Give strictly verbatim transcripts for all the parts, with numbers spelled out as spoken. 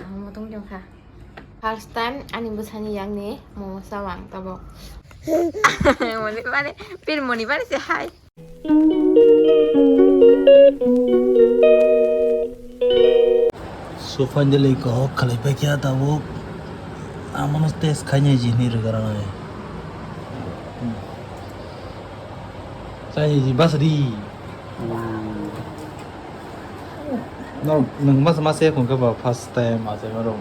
Ang motong tongkha. First time ani bwsani yakni momo chao ang tabok. Moni bari, pir moni bari se hai. So finally ko khalai paikha tabok. Amono test khainai jini rwgara nai. Chai ji basri. No, nwng masa masa ya kongke ba first time achaima rong.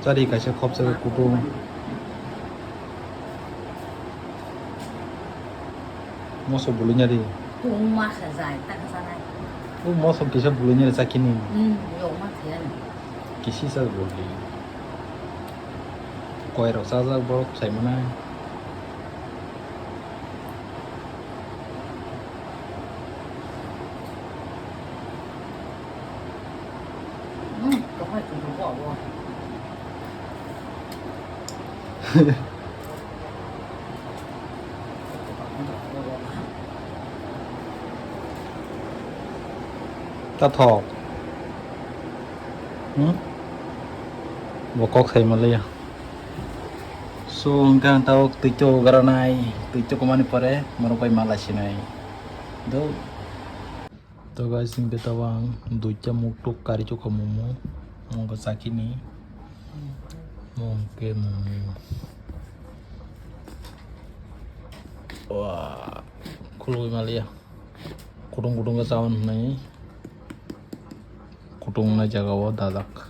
Chari kaisa khopsa kutung. Moso bulunya di. Tung masa jai tak sanai. U moso kisa bulunya di sakini. Hmm, yo masa ya. Kisi sa bulu. Koi rok sajak borok sai mwnai. Tathok. Hmm? Bo kok sai maliya. So, hwnkhe ang tao twi to garanai, twi to komani pore, morok bai mala sinai. Do. To guys, hwnkhe tao ang duita muktuk kari chukha momo, mungkha chakini, mungkhe momo. Wah, khulwi maliya. Kutung kutung khe chawan hwnwi. Kutung nai jaga o dajak.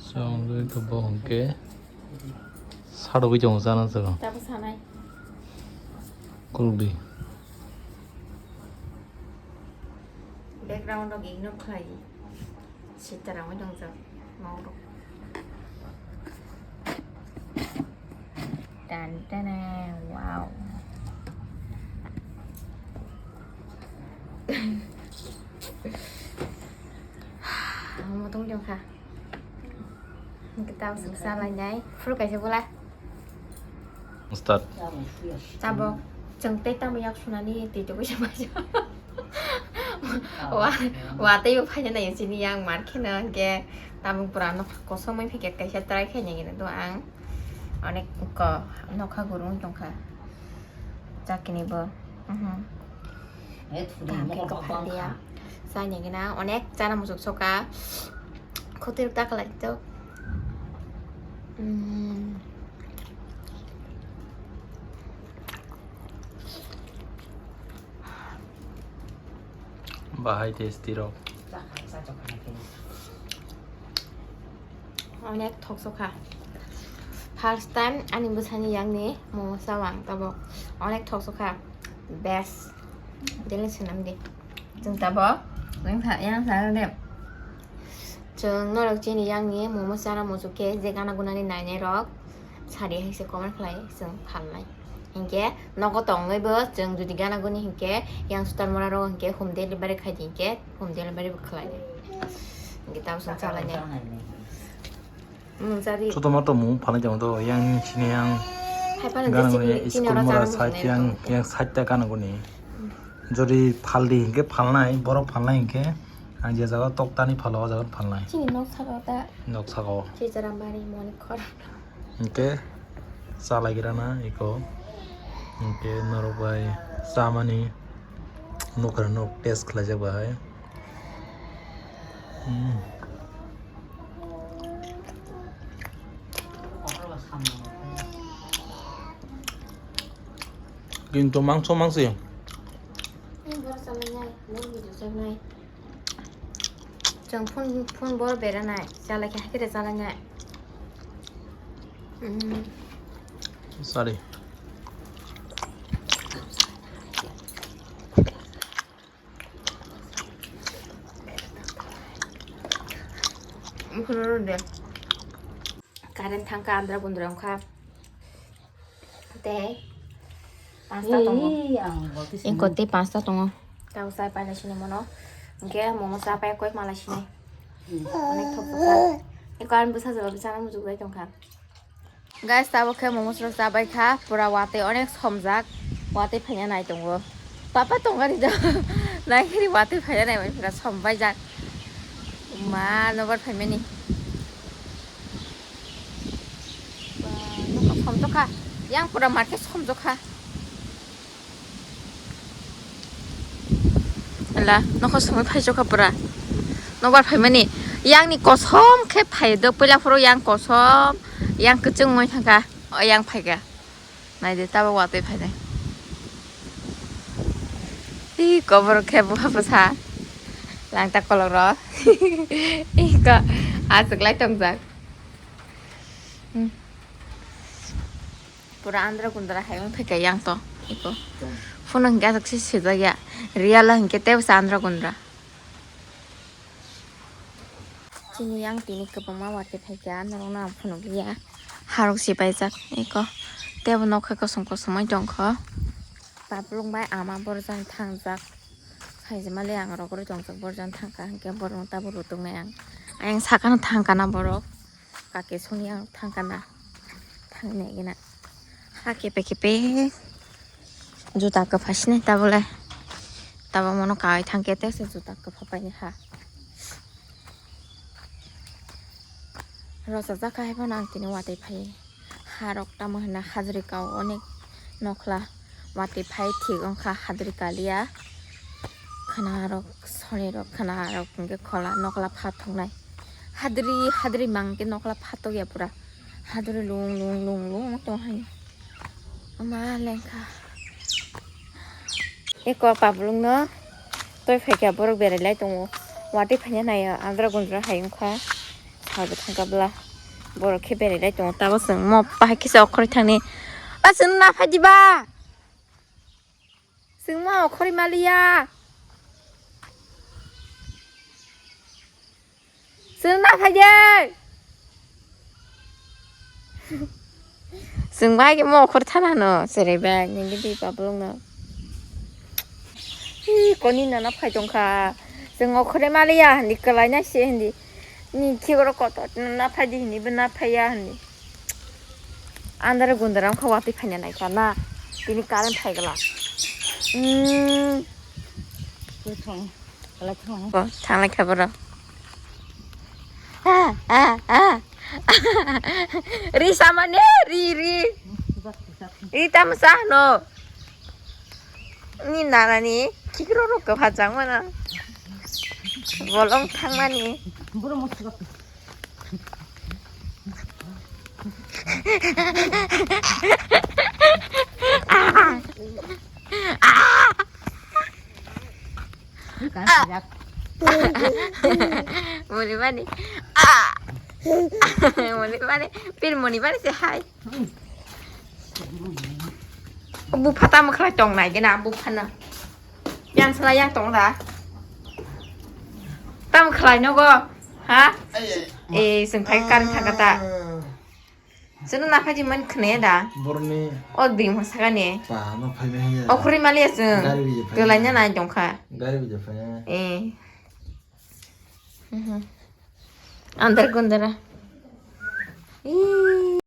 So, ang twi to bo hwnkhe. Sadogwi chong chana chwng. Tabo sanai. Kuldi. Background rok ignore khlai. Sitara mo dong jak. Mau rok. Dan dan, wow. Ang motong jong kha. Kita usung salai nai. Fru kaisa bula. Start. Tabok. Chwng tei tamo yak sunani twi twi kaisa baja. Wa, wa tei bo phaina nai sini yang mar kheno hwnkhe tabok pura nokha kosomwi phikhe kaisa try khaina gini do ang. Onek ko nokha gurung tongkha. Chakini bo. Mhm. He thudi mokol kok bang kha. Saini gina onek chana musuk soka. Khotoi ta khalai to. Mm. Bahai tasty rok. Onek thokso kha. First time ani bwsani yakni momo chao ang tabok. Onek thokso kha. Best. Dili swnam di. Chwng tabok. Yang sa, yang sa de. Chwng norok chini yakni momo chana muchuk khe je gana gunani nainai rok sadi hai se comment khlai chwng phalnai. Hinkhe nogo tongwi bo chwng jodi gana guni hinkhe yang sutar mora rok hinkhe home delivery khai di hinkhe home delivery bo khlai di. Hinkhe tamo chwng chalai nai. Mung jadi. Soto moto mung phalai tong to yang chini yang hai phano gana je guni chini, chini school oro mora chana side muchung yang nai yang side ta gana guni. Jodi phaldi hinkhe phalnai, borok phalnai hinkhe ang je jaga toktani phalo o jaga phalnai. Chini nok saka ta. Nok saka o. Chicharam bari moni khor. Hinkhe chalai gira na iko. Hinkhe norok bai chamani nukra nok test khlaijak bai. Hmm. Kintu mangso mangsi. Ini baru sama nyai, mau video sama nyai. Chwng phone, phone bor beranai, chalai khe hakhe de chalai nai. Mm. Sorry. Mukhuno rw de. Current thangkha, andra gundra wngkha. Tei pansta tongo. Ei, ang bo khe sini. Ingko tei pansta tongo. Tao chai pailai sini mono. Hingke momo cha pai koi malai sini. Hmm. Onek thok thok kha. Ingko ang bwsa jora bwsa muchuk bai tongkha. Guys, tabo khe momo srok cha bai kha. Pura watwi onek somjak. Watwi phaina nai tongo. Papa tongani do. Nai hiri watwi phaiya nai bai phira som bai jak. Ma nobar phaimani. Ba, nokha som jokha. Yang pura market som jokha. Ala, nokha somwi phai jokha pura. Nobar phaimani. Yang ni kosom khe phai do. Puila phuru yang kosom. Yang kwchwng wngwi thangkha. O yang phaikha. Naidi, tabuk watwi phainai. Hi, kobor khe buha bwsa. Langta kolok ro. Iko, aswk lai tongjak. Hmm. Pura andra kundra hai wng phaikha yang to. Iko. Phone hwnkhe aswk se swijak ya. Real hwnkhe tei bwsa andra kundra. Chini yang tini kwbangma watwi phaikha, norokno ang phunukliya. Harok se paijak eko. Tei bo nokha kosom kosom oi tongkho. Paplung bai ama borjang thangjak. Haijemale ang rogorwi tongjak, borjang thangkha hinkhe borokno tabuk rwtwknai ang. Ayang sakano thangkana borok. Kake soni ang thangkana. Thangnaigena. Ha kepe kepe. Juta kwpha sinai tabole. Tabo mono kai thangkhe tei se juta kwpha paini ha. Rosajak kha hai phano ang tini watwi phai. Harok tamo hwnna hajri kao onek nokhla watwi phai thik wngkha hajri kaliya. Khwnarok sonirok khwnarok hwnkhe khola nokhla phathoknai. Hadri hadri mang khe nokhla phatok ya pura. Hadri lung lung lung lung tong hai. Ama lengkha. Eko pablung no toi phaikha borok berai lai tongo. Watwi phaina nai andra gundra hai wngkha. Sabo thangkha bla. Borok khe berai lai tongo. Tabo chwng mo pahai kisa okhoroi thangni. A chwng na phai diba? Chwng mo okhoroi maliya. Chwng na phai de. Chwng bai khe mo okhor thana no, cherai bai, nini di pablung no. Hi, koni nana phai tongkha. Chwng okhoroi maliya hindi, kwlai na se hindi. Ni khigoro kotor na phai di hindi, bo na phai ya hindi. Andare gundara wngkha watwi phaina naikha na. Tini current phai glak. Hmm. Bo thanglai kha borok. Ah, ah, ah. Ri samani, ri, ri. Ri tamo sa no. Ni nanani khikro rok kwpha chang mano. Bolong thangmani. Moni bani. Ah. Moni bani. Pin moni bani se hai. Bupha tamo khlai tong nai gena bupha no. Yang sala yang tong da. Tamo khlai no go. Ha? Eh, sing phai kar thaka ta. Sino na phai di man khne da. Borni. O ding ma saka ne. Pa no phai me ya. O khuri mali ya sing. Gari bi phai. Kelai na nai tong kha. Gari bi phai. Eh. Mhm. Andar gundara. Ih.